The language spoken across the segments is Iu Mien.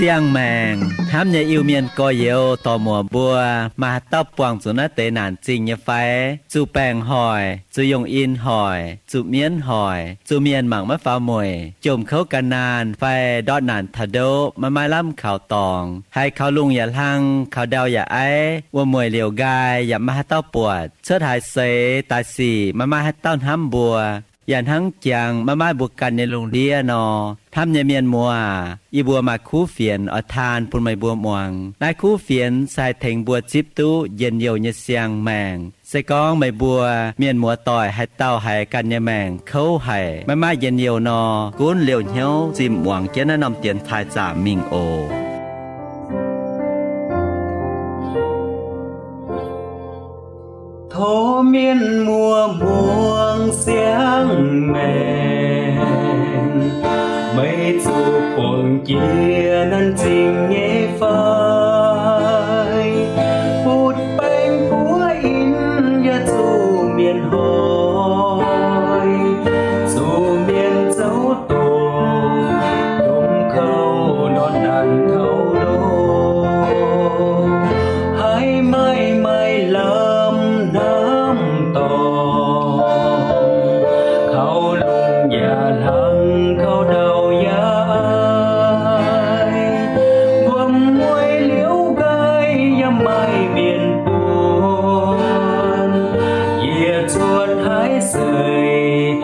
Diangh maengc hnamv nyei Iu-Mienh gorx-youz dorc-muoc mbuo, maaih haaix dauh buangh zuqc naaiv deix naanc zingh nyei fai? Zuqc baengc hoic, zuqc yongh in hoic, zuqc mienv hoic, zuqc mienh mangc maiv faaux mueic, jomc kouv gan naanh fai ndortv naanc taux ndoqv maiv maaih lamh kaux dorngx, haiz kaux lungh yaac hlang, kaux ndau yaac aiv, wuom-mueic liouc nqaai yaac maiv maaih haaix dauh buatc, cuotv haaix seix daaih sic maiv maaih haaix dauh hnamv mbuo, yaac hnangv jangx maiv maaih mbuo ganh nyei lungh ndiev nor. Hnamv nyei mienh muoz, yie mbuo maaih kuv fienx oix taan bun meih mbuo muangx. Naaiv kuv fienx se haih tengx mbuo zipv duqv njien-youh nyei siang-maengc. Se gorngv meih mbuo mienh muoz-doic haaix dauh haiz ganh nyei maengc kouv haic, maiv maaih njien-youh nor, gunv liouh hnyouv zimh muangx jienv naaiv norm dienx taaih zaamc mingh oc. Tov mienh muoz muangx siang-maengc, meih zuqc buangh jiex naanc zingh nyei fai? Butv-baengx buov in yaac zuqc mienh hoic, zuqc mienh zouv doqc, jomc kouv ndortv naanc taux ndoqv, haiz maaih maaih lamh hnamv dorngx, kaux lungh yaac hlang, kaux ndau yaac aiv, wuom-mueic liouc nqaai yaac maaih mienh buonc, yie cuotv haaix seix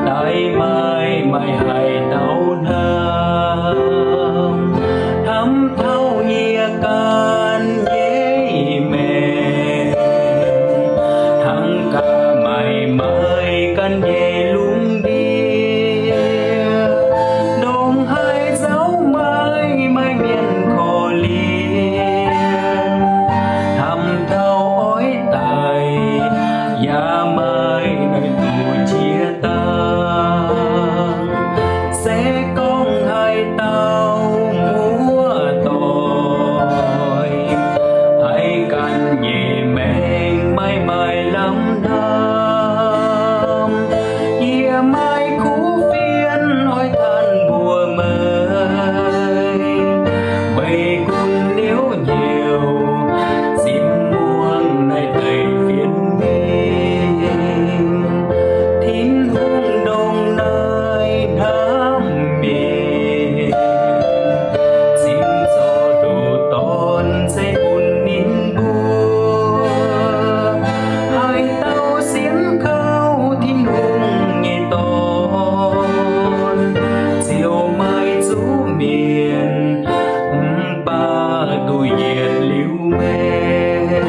daaih maaih maaih haaix dauh hnamv, hnamv taux yie ganh nyei maengc, hnangv gaax maaih maaih ganh nyei lungh ndiev, ndongc haaix nzauh maaih maaih mienh korv-lienh, hnamv taux oix daic yaac maaih naaiv duqv qiex dangh. Se gorngv haaix dauh muoz-doic haiz ganh nyei maengc maaih maaih lamh hnamv, yie maaih kuv fienx oix taan mbuox meih. Meih gunv liouc hnyouv zimv muangx naaiv deix fienx mingh. Tin-Hungh ndongc naaiv hnamv mienh, zimv zorc ndoqc dorn se bun ninh mbuo. Haaix dauh sienx kaux Tin-Hungh nyei Dorn, ziouc maaih zuqc mienh mv baac duqv yietc liuz maengh.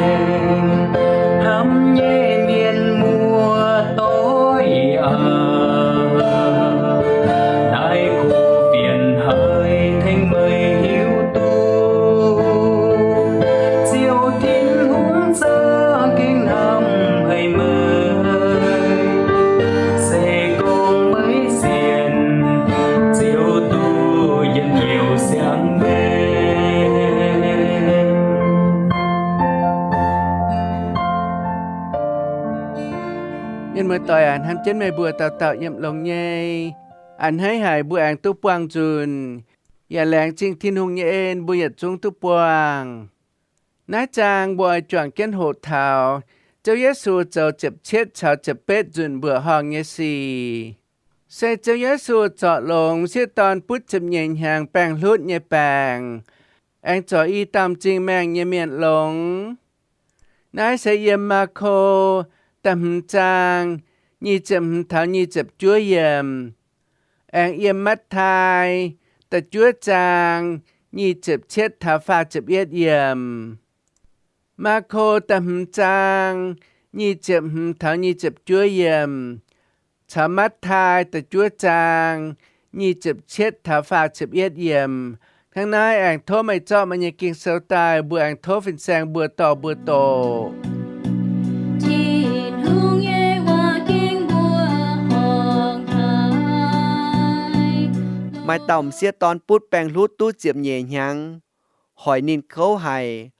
Hnamv nyei mienh muoz-doic aac, naaiv kuv fienx haih tengx meih hiuv duqv Ziouv Tin-Hungh za'gengh hnamv haic meih. Se gorngv meih sienx, ziouc duqv njien-youh siang maengc. Mienh muoz-doic aac, hnamv jienv meih mbuo dauh dauh yiem longx nyei. A'hneiv haic mbuo aengx duqv buangh nzunc, yaac laengz zingh Tin-Hungh nyei en mbuo yietc zungv duqv buangh. Naaiv zaang mbuo oix juangc jienv hoqc taux Ziouv Yesu zoux ziepc cietv caux ziepc betv nzunc mbuoqc horngh nyei sic. Se Ziouv Yesu zorc longx m'sieqv dorn butv ziepc nyeic hnyangx baengh hlutv nyei baengc, aengx zorc i dauh m'zing maengh nyei mienh longx. Naaiv se yiem Maako da'hmz zaang nyic ziepc hmz taux nyic ziepc juov yiemc, aengx yiem Matv^taai da'juov zaang nyic ziepc cietv taux faah ziepc yietv yiemc. Maako da'hmz zaang nyic ziepc hmz taux nyic ziepc juov yiemc, caux Matv^taai da'juov zaang nyic ziepc cietv taux faah ziepc yietv yiemc. Hnangv naaiv aengx tov meih zorqv meih nyei Ging-Sou daaih, mbuo aengx tov fin-saeng mbuo dorh mbuo doqc. Tin-Hungh nyei waac-ging mbuo horngh haic. Maaih dauh m'sieqv dorn butv baengh hlutv duqv ziepc nyeic hnyangx, hoic ninh kouv haic,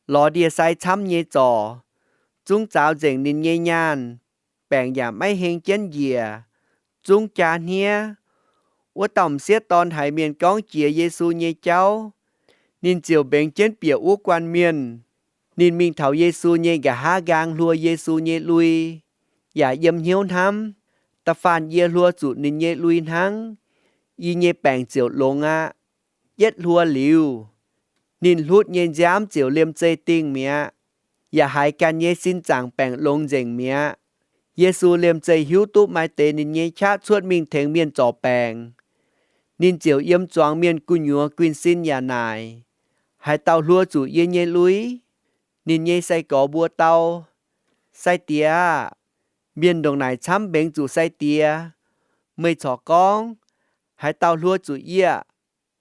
lorz ndie-sai camv nyei zorc, zungv zaaux nzengc ninh nyei nyaanh, baengc yaac maiv heng jienv njiec, zungv jaa hniev. Wuov dauh m'sieqv dorn haiz mienh gorngv jiex Yesu nyei jauv, ninh ziouc mbengx jienv bieqc wuov guanh mienh. Ninh mingh taux Yesu nyei nqa'haav nqaang hluo Yesu nyei lui, yaac yiem hnyouv hnamv, Da'faanh yie hluo zuqc ninh nyei lui hnangv, yie nyei baengc ziouc longx aqv. Yietv hluo liuz, ninh hlutv nyei nziaamv ziouc liemh zeih dingh mi'aqv, yaac haiz ganh nyei sin zaangc baengc longx nzengc mi'aqv. Yesu liemh zeih hiuv duqv maaih deix ninh nyei qaqv cuotv mingh tengx mienh zorc baengc. Ninh ziouc yiem zuangx mienh gu'nyuoz guinh sin yaac naaic, Haaix dauh hluo zuqc yie nyei lui? Ninh nyei sai-gorx mbuo dau, Sai-Diex aah! Mienh ndongc naaic camv mbengx zuqc sai-diex. Meih corc gorngv, Haaix dauh hluo zuqc yie?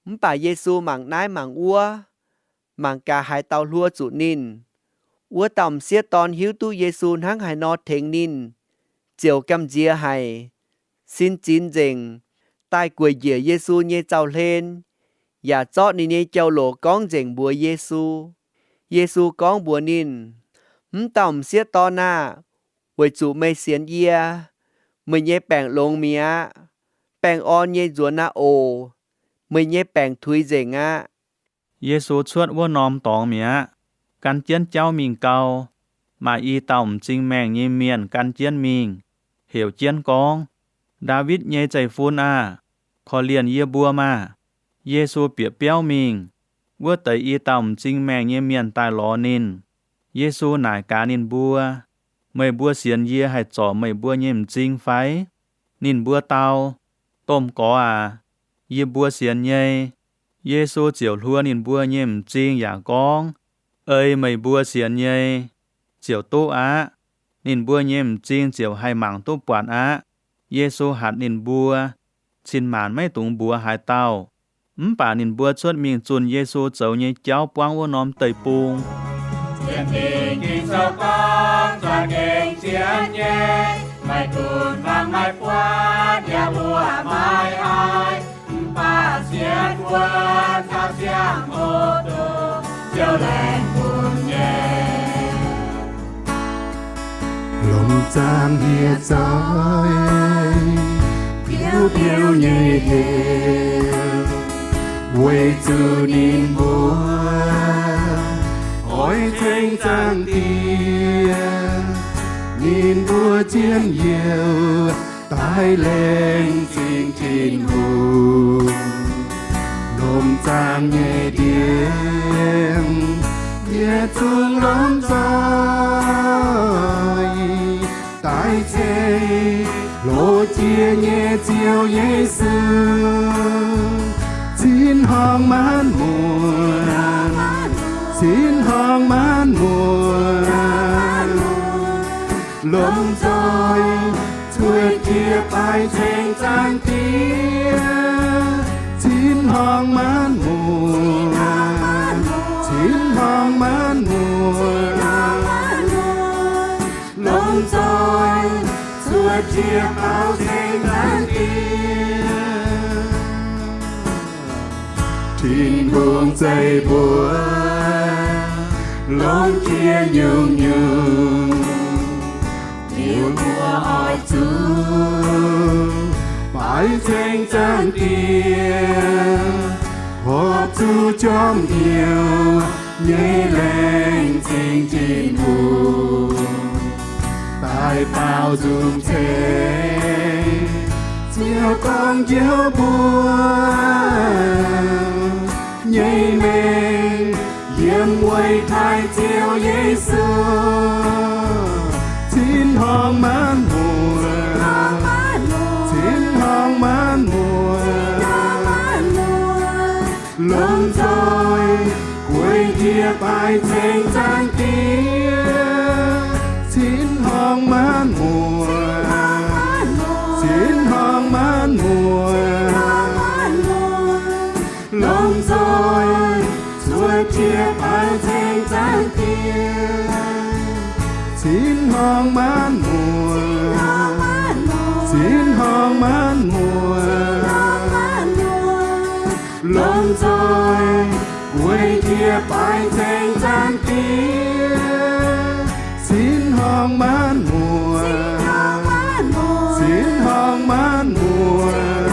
Mv baac Yesu mangc naaiv mangc wuov, mangc gaax haaix dauh hluo zuqc ninh. Wuov dauh m'sieqv dorn hiuv duqv Yesu hnangv haaix nor tengx ninh, ziouc gamh nziex haic, sin zinx nzengc, daaih gueic njiec Yesu nyei zaux-hlen, yaac zorqv ninh nyei jauv-louc gorngv nzengc mbuox Yesu. Yesu gorngv mbuox ninh, Mv dauh m'sieqv dorn aah! Weic zuqc meih sienx yie, meih nyei baengc longx mi'aqv. Baengh orn nyei nzuonx aqv oc. Meih nyei baengc tuix nzengc aqv. Yesu cuotv wuov norm dorngx mi'aqv, gan jienv jauv mingh gau. Maaih i dauh m'zing maengh nyei mienh gan jienv mingh, heuc jienv gorngv, Ndaawitv nyei Zeiv-Fun aah! Korv-lienh yie mbuo maah! Yesu bieqc biauv mingh. Wuov deix i dauh m'zing maengh nyei mienh daaih lorz ninh. Yesu naaic gaax ninh mbuo, Meih mbuo sienx yie haih zorc meih mbuo nyei m'zing fai? Ninh mbuo dau, Domh Gorx aac, yie mbuo sienx nyei. Yesu ziouc hluo ninh mbuo nyei m'zing yaac gorngv, Ei meih mbuo sienx nyei, ziouc duqv aqv. Ninh mbuo nyei m'zing ziouc haih mangc duqv buatc aqv. Yesu hatc ninh mbuo, Cin-maanc maiv dungx mbuox haaix dauh. Mv baac ninh mbuo cuotv mingh zunh Yesu zoux nyei jauv buangv wuov norm deic-bung. Sienx Dingh Ging-Sou gorngv, Za'gengh sienx nyei, maiv gunv fangx maiv buatc, yaac mbuoqc maiv haih. Mv baac sienx wuov caux ziangh hoc duqv Ziouv laengz bun nyei. Lomh nzangc hieh zoih biouv biouv nyei heuc, weic zuqc ninh mbuo oix ceng Zaangc Diex. Ninh mbuo zien youh daaih laengz zingh Tin-Hungh. Lomh nzangc nyei ndiangx yietc zungv lomh nzoih daaih ceng hlo jiex nyei Ziouv Yesu. Cin-hngongx maanv muotc, cin-hngongx maanv muotc, lomh nzoih cuotv jiex daaih ceng Zaangc Diex. Cin-hngongx maanv muotc, cin-hngongx maanv muotc, lomh nzoih cuotv jiex daaih ceng Zaangc Diex. Tin-Hungh zeiz mbuo longc jiex nyungc-nyungc, liuz mbuo oix zuqc baaix ceng Zaangc Diex, horpc zuqc jorm hnyouv nyei laengz zingh Tin-Hungh, daaih baaux nzung ceng Ziouv gorngv njoux mbuo nyei mengh yiem weic taaih Ziouv Yesu. Cin-hngongx maanv muotc, cin-hngongx maanv muotc, lomh nzoih gueic jiex baaix ceng Zaangc Diex. Cin-hngongx maanv muotc, cin-hngongx maanv muotc, lomh nzoih cuotv jiex baaix ceng Zaangc Diex. Cin-hngongx maanv muotc, cin-hngongx maanv muotc, lomh nzoih gueic jiex baaix ceng Zaangc Diex. Cin-hngongx maanv muotc, cin-hngongx maanv muotc,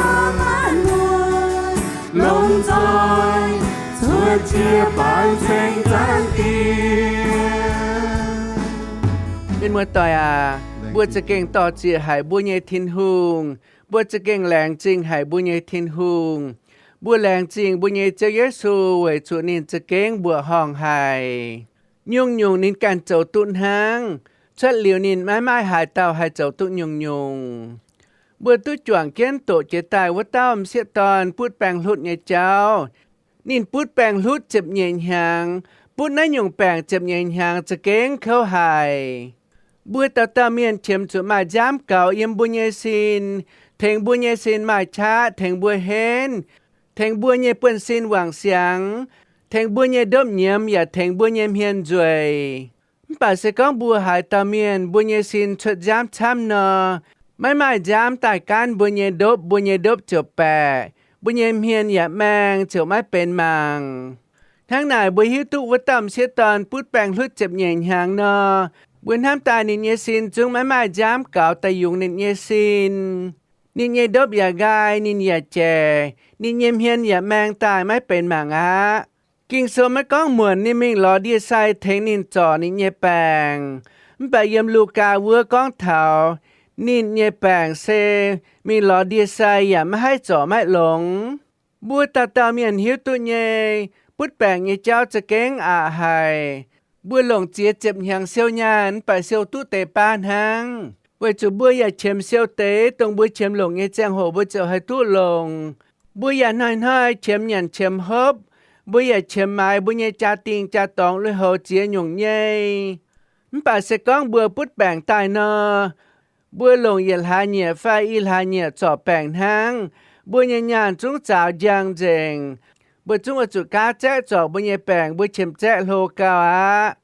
Mienh muoz-doic aac, mbuo za'gengh dor-ziec haic mbuo nyei Tin-Hungh. Mbuo za'gengh laengz zingh haic mbuo nyei Tin-Hungh. Mbuo laengz zingh mbuo nyei Ziouv Yesu weic zuqc ninh za'gengh mbuoqc horngh haic. Nyungc-nyungc ninh ganh zoux duqv hnangv. Cuotv liuz ninh maiv maaih haaix dauh haih zoux duqv nyungc-nyungc. Mbuo duqv juangc jienv doqc jiex daaih wuov dauh m'sieqv dorn butv baengh hlutv nyei jauv. Ninh butv baengh hlutv ziepc nyeic hnyangx. Butv naaiv nyungc baengc ziepc nyeic hnyangx za'gengh kouv haic. Mbuo dauh dauh mienh qiemx zuqc maaih nziaamv gaux yiem mbuo nyei sin, tengx mbuo nyei sin maaih qaqv, tengx mbuo henv, tengx mbuo nyei buonv-sin wangc siangx, tengx mbuo nyei ndopv nyiemz yaac tengx mbuo nyei hmien nzueic. Mv baac se gorngv mbuo haaix dauh mienh mbuo nyei sin cuotv nziaamv camv nor, maiv maaih nziaamv daaih gaanv mbuo nyei ndopv, mbuo nyei ndopv ziouc baeqc, mbuo nyei hmien yaac maeng, ziouc maiv benx mangc. Hnangv naaic mbuo hiuv duqv wuov dauh m'sieqv dorn butv baengh hlutv ziepc nyeic hnyangx nor, mbuo hnamv daaih ninh nyei sin zungv maiv maaih nziaamv gaux daaih yungz ninh nyei sin. Ninh nyei ndopv yaac nqaai, ninh yaac jaic, ninh nyei hmien yaac maeng daaih maiv benx mangc aqv. Ging-Sou maiv gorngv muonc ninh mingh lorz ndie-sai tengx ninh zorc ninh nyei baengc. Mv baac yiem Lugaa wuov gorngv taux ninh nyei baengc se mingh lorz ndie-sai yaac maiv haih zorc maiv longx. Mbuo dauh dauh mienh hiuv duqv nyei, butv baengc nyei jauv za'gengh aqc haic. Mbuo longc ziex ziepc hnyangx siou nyaanh mv baac siou duqv deix baav hnangv, weic zuqc mbuo yaac qiemx siou deix, dongh mbuo qiemx longc nyei ziangh hoc mbuo ziouc haih duqv longc. Mbuo yaac hnoi-hnoi qiemx nyanc qiemx hopv, mbuo yaac qiemx maaiz mbuo nyei jaa-dingh jaa-dorngx lui-houx ziex nyungc nyei. Mv baac se gorngv mbuo butv baengc daaih nor, mbuo longc yietc hlaax nyieqc fai i hlaax nyieqc zorc baengc hnangv, mbuo nyei nyaanh zungv zaaux njang nzengc. Mbuo zungv oix zuqc gaatv zaeqv zorc mbuo nyei baengc, mbuo qiemx zaeqv hlo gau aqv.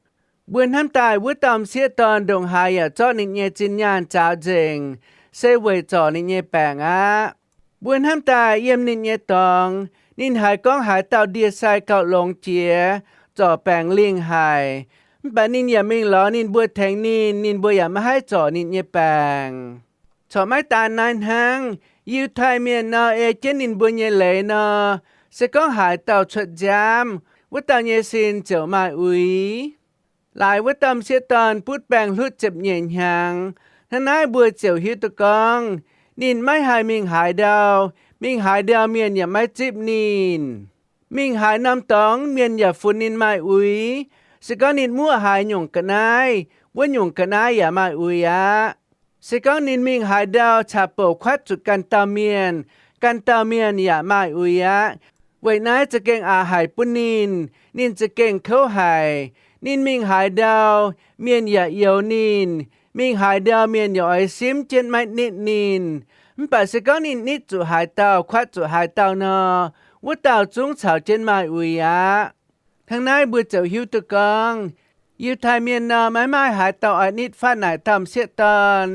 Mbuo hnamv daaih wuov dauh m'sieqv dorn ndongc haaix yaac zorqv ninh nyei zinh nyaanh zaaux nzengc, se weic zorc ninh nyei baengc aqv. Mbuo hnamv daaih yiem ninh nyei dorngx, ninh haiz gorngv haaix dauh ndie-sai gauh longx jiex, zorc baengc lingh haic, mv baac ninh yaac mingh lorz ninh mbuo tengx ninh, ninh mbuo yaac maiv haih zorc ninh nyei baengc. Corc maiv daan naaiv hnangv, Yiutai Mienh nor ei jienv ninh mbuo nyei leiz nor, se gorngv haaix dauh cuotv nziaamv, wuov dauh nyei sin ziouc maaih uix. Laaix wuov dauh m'sieqv dorn butv baengh hlutv ziepc nyeic hnyangx. Hnangv naaiv mbuo ziouc hiuv duqv gorngv, ninh maiv haih mingh haaix ndau. Mingh haaix ndau mienh yaac maiv zipv ninh. Mingh haaix norm dorngx mienh yaac funx ninh maaih uix. Se gorngv ninh muoqv haaix nyungc ga'naaiv, wuov nyungc ga'naaiv yaac maaih uix aqv. Se gorngv ninh mingh haaix ndau caux bouc kuatv zuqc ganh dauh mienh, ganh dauh mienh yaac maaih uix aqv. Weic naaiv za'gengh aqc haic bun ninh. Ninh za'gengh kouv haic. Ninh mingh haaix ndau, mienh yaac youx ninh. Mingh haaix ndau mienh yaac oix simv jienv maiv nitv ninh. Mv baac se gorngv ninh nitv zuqc haaix dauh, kuatv zuqc haaix dauh nor, wuov dauh zungv caux jienv maaih uix aqv. Hnangv naaiv mbuo ziouc hiuv duqv gorngv, Yiutai Mienh nor maiv maaih haaix dauh oix nitv faatv naaic dauh m'sieqv dorn,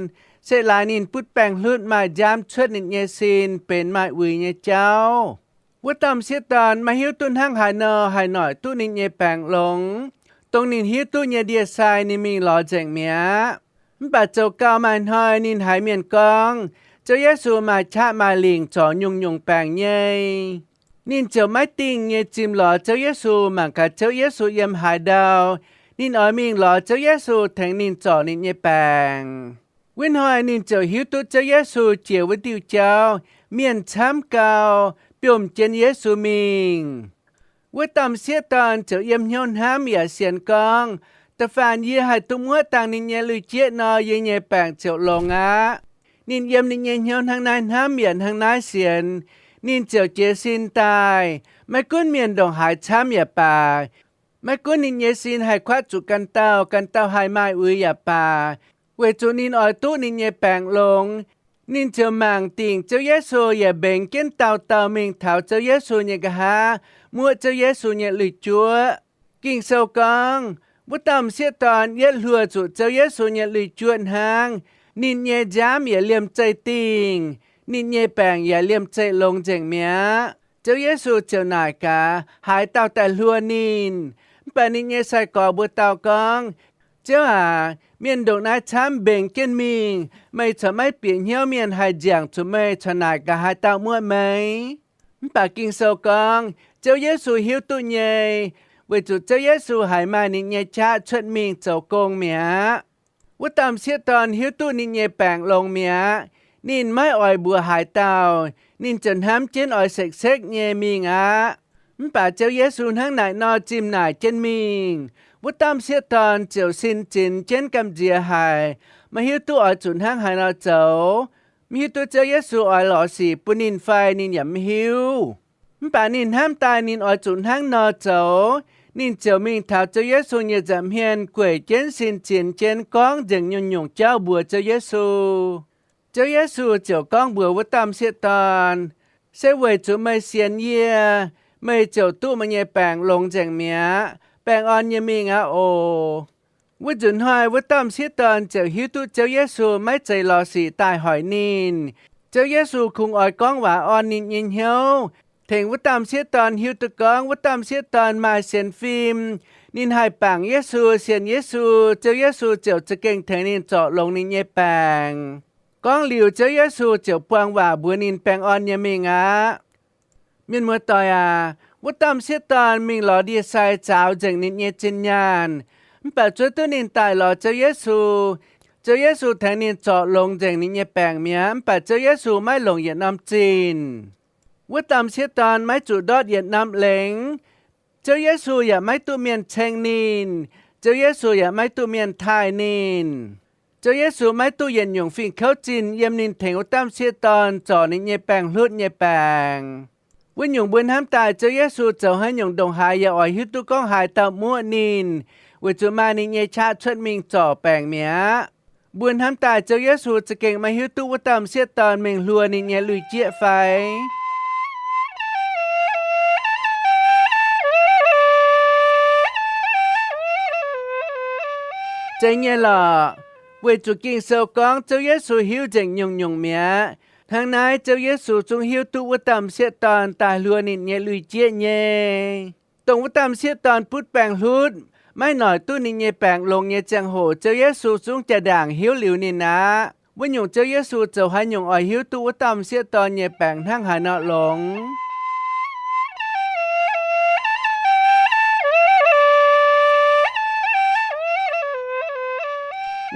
se laaix ninh butv baengh hlutv maaih nziaamv cuotv ninh nyei sin benx maaih uix nyei jauv. Wuov dauh m'sieqv dorn maiv hiuv duqv hnangv haaix nor haih noic duqv ninh nyei baengc longx. Dongh ninh hiuv duqv nyei ndie-sai ninh mingh lorz nzengc mi'aqv. Mv baac zoux gau maaih hnoi ninh haiz mienh gorngv, Ziouv Yesu maaih qaqv maaih lingc zorc nyungc-nyungc baengc nyei. Ninh ziouc maiv dingh nyei zimh lorz Ziouv Yesu mangc gaax Ziouv Yesu yiem haaix ndau. Ninh oix mingh lorz Ziouv Yesu tengx ninh zorc ninh nyei baengc. Wuov hnoi ninh ziouc hiuv duqv Ziouv Yesu jiex wuov diuh jauv, mienh camv gau, biomv jienv Yesu mingh. Wuov dauh m'sieqv dorn ziouc yiem hnyouv hnamv yaac sienx gorngv, Da'faanh yie haih duqv muoqv dangh ninh nyei lui-jieqv nor, yie nyei baengc ziouc longx aqv. Ninh yiem ninh nyei hnyouv hnangv naaiv hnamv yaac hnangv naaiv sienx, ninh ziouc jiez sin daaih, maiv gunv mienh ndongc haaix camv yaac baac, maiv gunv ninh nyei sin haih kuatv zuqc ganh dauh, ganh dauh haih maaih uix yaac baac, weic zuqc ninh oix duqv ninh nyei baengc longx. Ninh ziouc mangc dingc Ziouv Yesu yaac mbengx jienv dauh dauh mingh taux Ziouv Yesu nyei nqa'haav, muoqv Ziouv Yesu nyei lui-juoqv. Ging-Sou gorngv, wuov dauh m'sieqv dorn yietv hluoh zuqc Ziouv Yesu nyei lui-juoqv hnangv, ninh nyei nziaamv yaac liemh zeih dingh, ninh nyei baengc yaac liemh zeih longx nzengc mi'aqv. Ziouv Yesu ziouc naaic gaax, haaix dauh daaih hluo ninh? Mv baac ninh nyei sai-gorx mbuo dau gorngv, Ziouv aac, mienh ndongc naaiv camv mbengx jienv mingh, meih corc maiv bieqc hnyouv mienh haih nziangc zuqc meih corc naaic gaax haaix dauh muoqv meih? Mv baac Ging-Sou gorngv, Ziouv Yesu hiuv duqv nyei, weic zuqc Ziouv Yesu haiz maaih ninh nyei qaqv cuotv mingh zoux gong mi'aqv. Wuov dauh m'sieqv dorn hiuv duqv ninh nyei baengc longx mi'aqv. Ninh maiv oix mbuox haaix dauh. Ninh ziouc hnamv jienv oix sekv-sekv nyei mingh aqv. Mv baac Ziouv Yesu hnangv naaic nor zimh naaic jienv mingh. Wuov dauh m'sieqv dorn ziouc sin zinx jienv gamh nziex haic, maiv hiuv duqv oix zuqc hnangv haaix nor zoux. Mv hiuv duqv Ziouv Yesu oix lorz sic bun ninh fai ninh yaac mv hiuv. Mv baac ninh hnamv daaih ninh oix zuqc hnangv nor zoux. Ninh ziouc mingh taux Ziouv Yesu nyei nza'hmien gueic jienv sin zinx jienv gorngv nzengc nyungc-nyungc jauv mbuox Ziouv Yesu. Ziouv Yesu ziouc gorngv mbuox wuov dauh m'sieqv dorn, Se weic zuqc meih sienx yie, meih ziouc duqv meih nyei baengc longx nzengc mi'aqv. Baengh orn nyei mingh aqv oc. Wuov nzunc hnoi wuov dauh m'sieqv dorn ziouc hiuv duqv Ziouv Yesu maiv zeiz lorz sic daaih hoic ninh. Ziouv Yesu kungx oix gorngv waac orn ninh nyei hnyouv, tengx wuov dauh m'sieqv dorn hiuv duqv gorngv wuov dauh m'sieqv dorn maaih sienx fim, ninh haih bangc Yesu, sienx Yesu, Ziouv Yesu ziouc za'gengh tengx ninh zorc longx ninh nyei baengc. Gorngv liuz, Ziouv Yesu ziouc buang waac mbuox ninh baengh orn nyei mingh aqv. Mienh muoz-doic aac, wuov dauh m'sieqv dorn mingh lorz ndie-sai zaaux nzengc ninh nyei zinh nyaanh, mv baac zuov duqv ninh daaih lorz Ziouv Yesu. Ziouv Yesu tengx ninh zorc longx nzengc ninh nyei baengc mi'aqv, mv baac Ziouv Yesu maiv longc yietc norm zinh. Wuov dauh m'sieqv dorn maiv zuqc ndortv yietc norm lengx. Ziouv Yesu yaac maiv duqv mienh ceng ninh. Ziouv Yesu yaac maiv duqv mienh taaih ninh. Ziouv Yesu maiv duqv yietc nyungc fingx kouv zinh yiem ninh tengx wuov dauh m'sieqv dorn zorc ninh nyei baengc hlutv nyei baengc. Wuov nyungc mbuo hnamv daaih Ziouv Yesu zoux haaix nyungc ndongc haaix yaac oix hiuv duqv gorngv haaix dauh muoqv ninh, weic zuqc maaih ninh nyei qaqv cuotv mingh zorc baengc mi'aqv. Mbuo hnamv daaih Ziouv Yesu za'gengh maiv hiuv duqv wuov dauh m'sieqv dorn mingh hluo ninh nyei lui-jieqv fai? Zeiz nyei lorqc. Weic zuqc Ging-Sou gorngv Ziouv Yesu hiuv nzengc nyungc-nyungc mi'aqv. Hnangv naaiv Ziouv Yesu zungv hiuv duqv wuov dauh m'sieqv dorn daaih hluo ninh nyei lui-jieqv nyei. Dongh wuov dauh m'sieqv dorn butv baengh hlutv, maiv noic duqv ninh nyei baengc longx nyei ziangh hoc, Ziouv Yesu zungv jaa-ndaangc hiuv liuz ninh aqv. Wuov nyungc Ziouv Yesu zoux haaix nyungc oix hiuv duqv wuov dauh m'sieqv dorn nyei baengc hnangv haaix nor longx.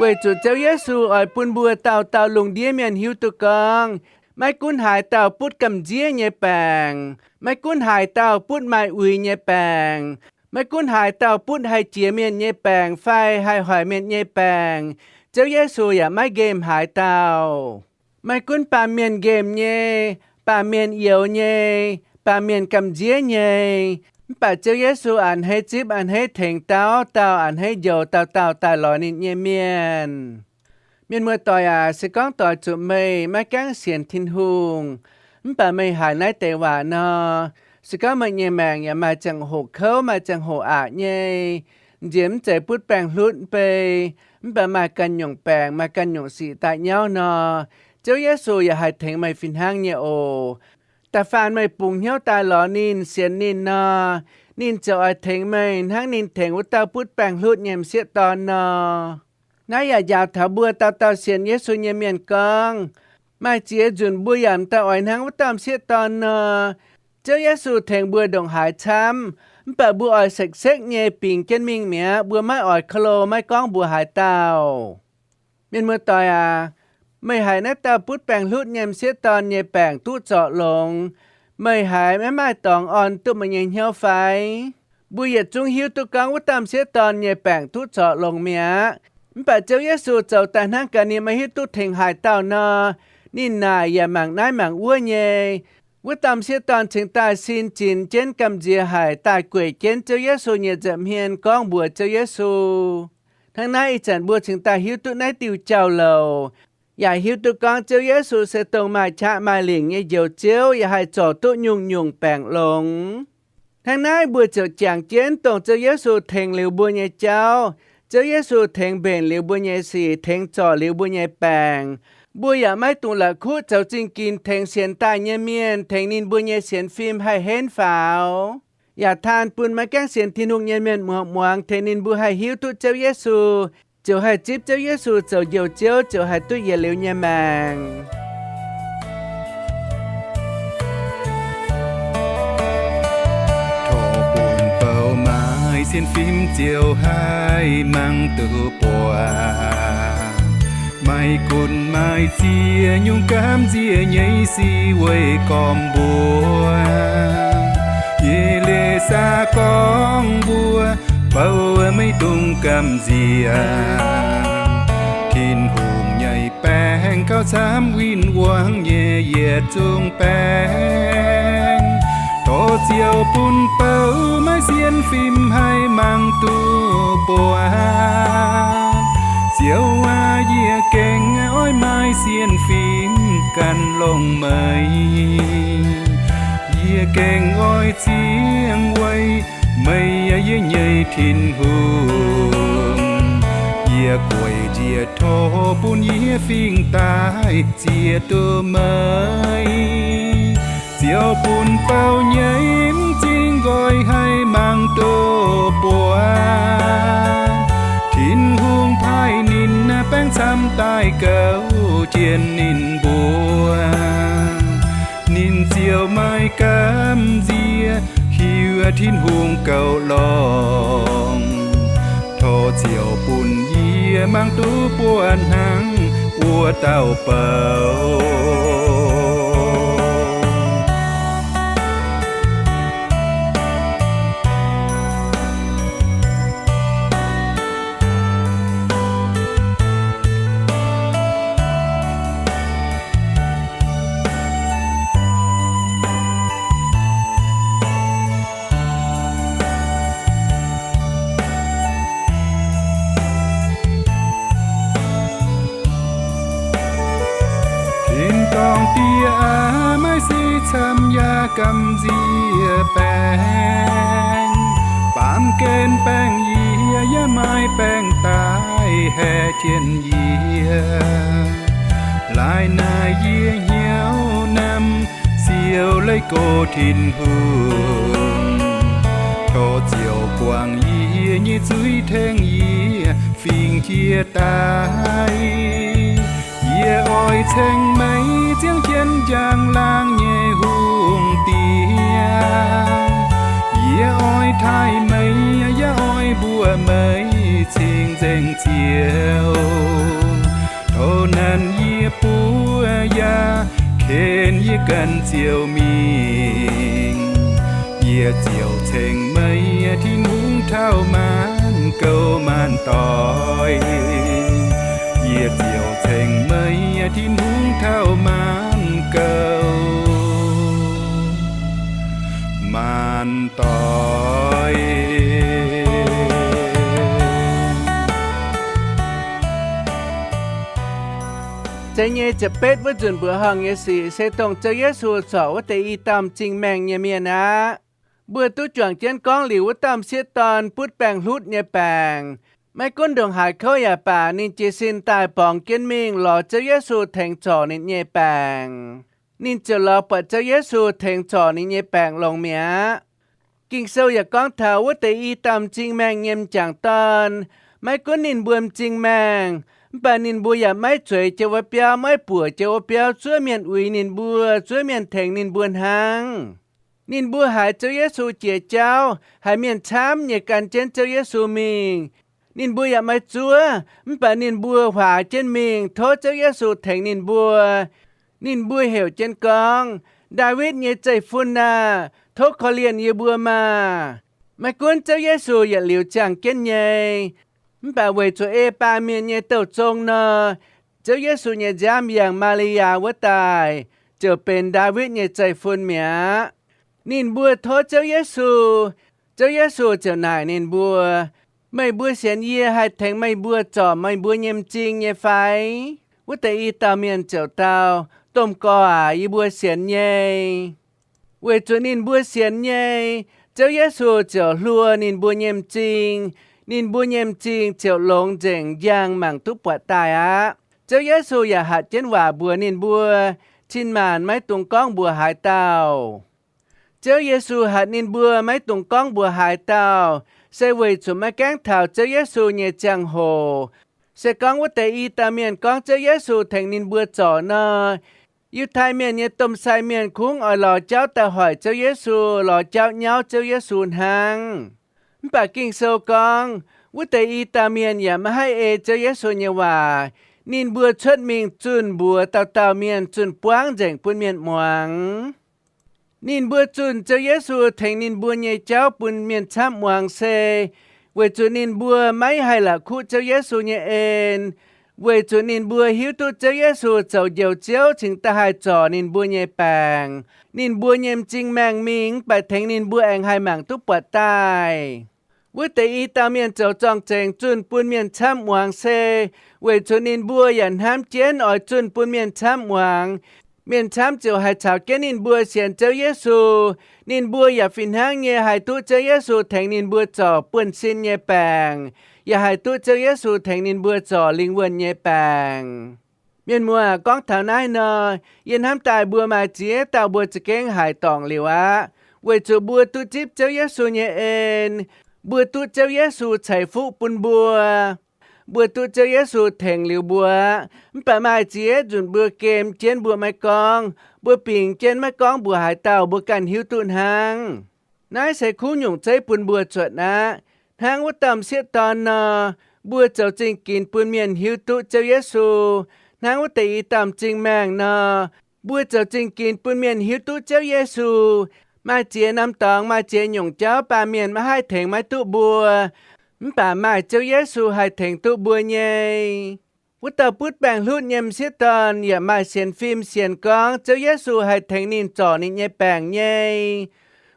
Weic zuqc Ziouv Yesu oix bun mbuo dauh dauh lungh ndiev mienh hiuv duqv gorngv, maiv gunv haaix dauh butv gamh nziev nyei baengc, maiv gunv haaix dauh butv maaih uix nyei baengc, maiv gunv haaix dauh butv haih jiex mienh nyei baengc fai haih hoic mienh nyei baengc, Ziouv Yesu yaac maiv nqemh haaix dauh. Maiv gunv baamh mienh nqemh nyei, baamh mienh youx nyei, baamh mienh gamh nziev nyei, mv baac Ziouv Yesu a'hneiv zipv a'hneiv tengx dauh dauh, a'hneiv njoux dauh dauh daaih lorz ninh nyei mienh. Mienh muoz-doic aac, se gorngv doix zuqc meih maiv gaengh sienx Tin-Hungh, mv baac meih haiz naaiv deix waac nor, se gorngv meih nyei maengc yaac maaih ziangh hoc kouv, maaih ziangh hoc aqc nyei, nziex mv zeiz butv baengh hlutv mbei, mv baac maaih ganh nyungc baengc, maaih ganh nyungc sic daaih nyauv nor, Ziouv Yesu yaac haih tengx meih fih hnangv nyei oc. Da'faanh meih bungx hnyouv daaih lorz ninh, sienx ninh nor, ninh ziouc oix tengx meih hnangv ninh tengx wuov dauh butv baengh hlutv nyei m'sieqv dorn nor. Naaiv yaac njaaux taux mbuo dauh dauh sienx Yesu nyei mienh gorngv, maaih ziex nzunc mbuo yaac m'daaih oix hnangv wuov dauh m'sieqv dorn nor, Ziouv Yesu tengx mbuo ndongc haaix camv, mv baac mbuo oix sekv-sekv nyei bingx jienv mingh mi'aqv. Mbuo maiv oix ka'lo maiv gorngv mbuox haaix dauh. Mienh muoz-doic aac, meih haiz naaiv dauh butv baengh hlutv nyei m'sieqv dorn nyei baengc duqv zorc longx, meih haiz maiv maaih dorngx orn duqv meih nyei hnyouv fai? Mbuo yietc zungv hiuv duqv gorngv wuov dauh m'sieqv dorn nyei baengc duqv zorc longx mi'aqv. Mv baac Ziouv Yesu zoux daaih hnangv gaax ninh maiv hiuv duqv tengx haaix dauh nor, ninh naaic yaac mangc naaiv mangc wuov nyei. Wuov dauh m'sieqv dorn cingx daaih sin zinx jienv gamh nziex haic daaih gueic jienv Ziouv Yesu nyei nza'hmien gorngv mbuox Ziouv Yesu. Hnangv naaiv ih zanc mbuo cingx daaih hiuv duqv naaiv diuh jauv-louc, yaac hiuv duqv gorngv Ziouv Yesu se dongh maaih qaqv maaih lingc nyei Njoux Ziouv, yaac haih zorc duqv nyungc-nyungc baengc longx. Hnangv naaiv mbuo ziouc jangx jienv dongh Ziouv Yesu tengx liuz mbuo nyei jauv, Ziouv Yesu tengx mbenc liuz mbuo nyei sic, tengx zorc liuz mbuo nyei baengc. Mbuo yaac maiv dungx la'kuqv zoux zingh ginx tengx sienx daaih nyei mienh, tengx ninh mbuo nyei sienx fim haih henv faaux. Yaac taan bun maiv gaengh sienx Tin-Hungh nyei mienh muangx, muangx tengx ninh mbuo haih hiuv duqv Ziouv Yesu, ziouc haih zipv Ziouv Yesu zoux Njoux Ziouv, ziouc haih duqv yietc liuz nyei maengc. Sienx fim ziouc haih mangc duqv buatc, maaih gunv maaih ziex nyungc gamh nziex nyei sic weih gormx mbuo. E^le^saa gorngv mbuo, bouh meih dungx gamh nziex. Tin-Hungh nyei baeng gauh camv win-wangv nyei yietc zungv baeng. Tov ziouc bun bouh maiv sienx fim haih mangc duqv buatc. Ziouv aac, yie gengh oix maaih sienx fim gan longx meih. Yie gengh oix ziangh weic meih, yie nyei Tin-Hungh. Yie gueic njiec tov bun yie fingx daaih ziex duqv meih. Ziouv bun bouh nyei m'zing nqoi haih mangc duqv buatc. Tin-Hungh paaiv ninh baeng camv daaih gouv jienv ninh mbuo. Ninh ziouc maaih gamh nziex hiuv Tin-Hungh gouv longx. Tov ziouc bun yie mangc duqv buatc hnangv wuov dauh bouh. Tin-dorngh Die aac, maaih sic camv yaac gamh nziex baeng. Baamh gen baengh yie, yaac maaih baengh daaih haeqv jienv yie. Laaix naaic yie hnyouv namx siou leih go Tin-Hungh. Tov ziouc guangc yie nyei zuiz, tengx yie fingx jiex daaih. Yie oix ceng meih, ziangh jienv njang-laangc nyei hungh diex. Yie oix taaih meih, yaac oix mbuox meih cing-nzengc Ziouv. Tov nanc yie buov yaac ken yie ganh Ziouv mingh. Yie ziouc ceng meih Tin-Hungh taux maanc gouv maanc doic. Yie ziouc ceng meih Tin-Hungh taux maanc gouv maanc doic. Zeiz nyei ziepc betv wuov nzunc mbuoqc horngh nyei sic se dongh Ziouv Yesu corc wuov deix i dauh m'zing maengh nyei mienh aqv. Mbuo duqv juangc jienv gorngv liuz wuov dauh m'sieqv dorn butv baengh hlutv nyei baengc. Maiv gunv ndongc haaix kouv yaac baac, ninh jiez sin daaih borngz jienv mingh lorz Ziouv Yesu tengx zorc ninh nyei baengc. Ninh ziouc lorz buatc Ziouv Yesu tengx zorc ninh nyei baengc longx mi'aqv. Ging-Sou yaac gorngv taux wuov deix i dauh m'zing maengh nyei m'jangc dorn. Maiv gunv ninh mbuo m'zing maengh, mv baac ninh mbuo yaac maiv zueiz jienv wuov biauv, maiv buoc jienv wuov biauv zuov mienh uix ninh mbuo, zuov mienh tengx ninh mbuo hnangv. Ninh mbuo haiz Ziouv Yesu jiex jauv, haiz mienh camv nyei gan jienv Ziouv Yesu mingh. Ninh mbuo yaac maiv zuov, mv baac ninh mbuo huaax jienv mingh tov Ziouv Yesu tengx ninh mbuo. Ninh mbuo heuc jienv gorngv, Ndaawitv nyei Zeiv-Fun aah! Tov korv-lienh yie mbuo maah! Maiv gunv Ziouv Yesu yietc liuz ziangh jienv nyei, mv baac weic zuqc ei baamh mienh nyei douh zong nor, Ziouv Yesu nyei nziaamv yangh Maa^li^yaa wuov daaih, ziouc benx Ndaawitv nyei Zeiv-Fun mi'aqv. Ninh mbuo tov Ziouv Yesu. Ziouv Yesu ziouc naaic ninh mbuo, Meih mbuo sienx yie haih tengx meih mbuo zorc meih mbuo nyei m'zing nyei fai? Wuov deix i dauh mienh ziouc dau, Domh Gorx aac, yie mbuo sienx nyei. Weic zuqc ninh mbuo sienx nyei, Ziouv Yesu ziouc hluo ninh mbuo nyei m'zing. Ninh mbuo nyei m'zing ziouc longx nzengc, njang mangc duqv buatc daaih aqv. Ziouv Yesu yaac hatc jienv waac mbuox ninh mbuo, Cin-maanc maiv dungx gorngv mbuox haaix dauh. Ziouv Yesu hatc ninh mbuo maiv dungx gorngv mbuox haaix dauh, se weic zuqc maiv gaengh taux Ziouv Yesu nyei ziangh hoc. Se gorngv wuov deix i dauh mienh gorngv Ziouv Yesu tengx ninh mbuo zorc nor, Yiutai Mienh nyei domh sai mienh kungx oix lorz jauv daaih hoic Ziouv Yesu, lorz jauv nyauv Ziouv Yesu hnangv. Mv baac Ging-Sou gorngv, wuov deix i dauh mienh yaac maiv haih ei Ziouv Yesu nyei waac. Ninh mbuo cuotv mingh zunh mbuox dauh dauh mienh, zunh buangv nzengc bun mienh muangx. Ninh mbuo zunh Ziouv Yesu tengx ninh mbuo nyei jauv bun mienh camv muangx se weic zuqc ninh mbuo maiv haih la'kuqv Ziouv Yesu nyei en, weic zuqc ninh mbuo hiuv duqv Ziouv Yesu zoux Njoux Ziouv cingx daaih haih zorc ninh mbuo nyei baengc. Ninh mbuo nyei m'zing maengh mingh mv baac tengx ninh mbuo aengx haih mangc duqv buatc daaih. Wuov deix i dauh mienh zoux zorng-zengx zunh bun mienh camv muangx se weic zuqc ninh mbuo yaac hnamv jienv oix zunh bun mienh camv muangx. Mienh camv ziouc haih caux jienv ninh mbuo sienx Ziouv Yesu. Ninh mbuo yaac fih hnangv nyei haih duqv Ziouv Yesu tengx ninh mbuo zorc buonv-sin nyei baengc, yaac haih duqv Ziouv Yesu tengx ninh mbuo zorc lingh wuonh nyei baengc. Mienh muoz, gorngv taux naaiv nor, yie hnamv daaih mbuo maaih ziex dauh mbuo za'gengh haiz dorngc liuz aqv, weic zuqc mbuo duqv zipv Ziouv Yesu nyei en, mbuo duqv Ziouv Yesu ceix fuqv bun mbuo, mbuo duqv Ziouv Yesu tengx liuz mbuo aqv. Mv baac maaih ziex nzunc mbuo gem jienv mbuo maiv gorngv, mbuo bingx jienv maiv gorngv mbuox haaix dauh mbuo ganh hiuv duqv hnangv. Naaiv se kuv nyungc zeiv bun mbuo zuotc aqv. Hnangv wuov dauh m'sieqv dorn nor, mbuo zoux zingh ginx bun mienh hiuv duqv Ziouv Yesu. Hnangv wuov deix i dauh m'zing maengh nor, mbuo zoux zingh ginx bun mienh hiuv duqv Ziouv Yesu. Maaih ziex norm dorngx, maaih ziex nyungc jauv baamh mienh maiv haih tengx maiv duqv mbuo, mv baac maaih Ziouv Yesu haih tengx duqv mbuo nyei. Wuov dauh butv baengc hlutv nyei m'sieqv dorn yaac maaih sienx fim sienx gorngv Ziouv Yesu haih tengx ninh zorc ninh nyei baengc nyei.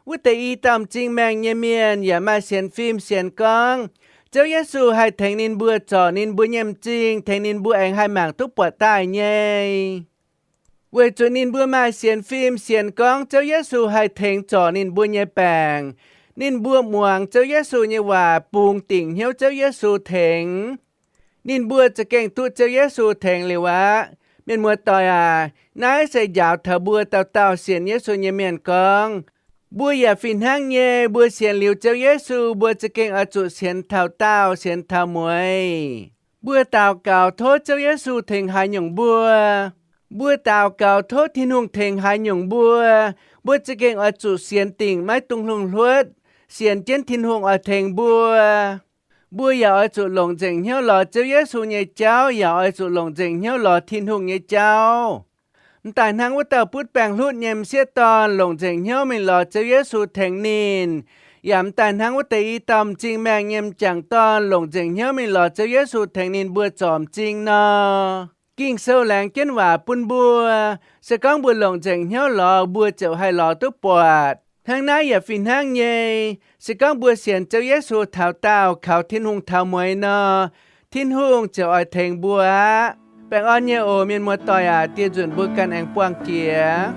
Wuov deix i dauh m'zing maengh nyei mienh yaac maaih sienx fim sienx gorngv Ziouv Yesu haih tengx ninh mbuo zorc ninh mbuo nyei m'zing, tengx ninh mbuo aengx haih mangc duqv buatc daaih nyei. Weic zuqc ninh mbuo maaih sienx fim sienx gorngv Ziouv Yesu haih tengx zorc ninh mbuo nyei baengc, ninh mbuo muangx Ziouv Yesu nyei waac, bungx dingc hnyouv Ziouv Yesu tengx, ninh mbuo za'gengh duqv Ziouv Yesu tengx liuz aqv. Mienh muoz-doic aac, naaiv se njaaux taux mbuo dauh dauh sienx Yesu nyei mienh gorngv, mbuo yaac fih hnangv nyei, mbuo sienx liuz Ziouv Yesu, mbuo za'gengh oix zuqc sienx taux daauh, sienx taux mueiz. Mbuo daux gaux tov Ziouv Yesu tengx haaix nyungc mbuo, mbuo daux gaux tov Tin-Hungh tengx haaix nyungc mbuo, mbuo za'gengh oix zuqc sienx dingc maiv dungx hlungh hluotv, sienx jienv Tin-Hungh oix tengx mbuo. Mbuo yaac oix zuqc longc nzengc hnyouv lorz Ziouv Yesu nyei jauv, yaac oix zuqc longc nzengc hnyouv lorz Tin-Hungh nyei jauv. M'daaih hnangv wuov dauh butv baengc hlutv nyei m'sieqv dorn longc nzengc hnyouv mingh lorz Ziouv Yesu tengx ninh, yaac m'daaih hnangv wuov deix i dauh m'zing maengh nyei m'jangc dorn longc nzengc hnyouv mingh lorz Ziouv Yesu tengx ninh mbuo zorc m'zing nor. Ging-Sou laengz jienv waac bun mbuo, se gorngv mbuo longc nzengc hnyouv lorz, mbuo ziouc haih lorz duqv buatc. Hnangv naaiv yaac fih hnangv nyei, se gorngv mbuo sienx Ziouv Yesu taux daauh, kaux Tin-Hungh taux mueiz nor, Tin-Hungh ziouc oix tengx mbuo aqv. Baengh orn nyei oc, mienh muoz-doic aac, dieh nzunc mbuo ganh aengx buangh jiex.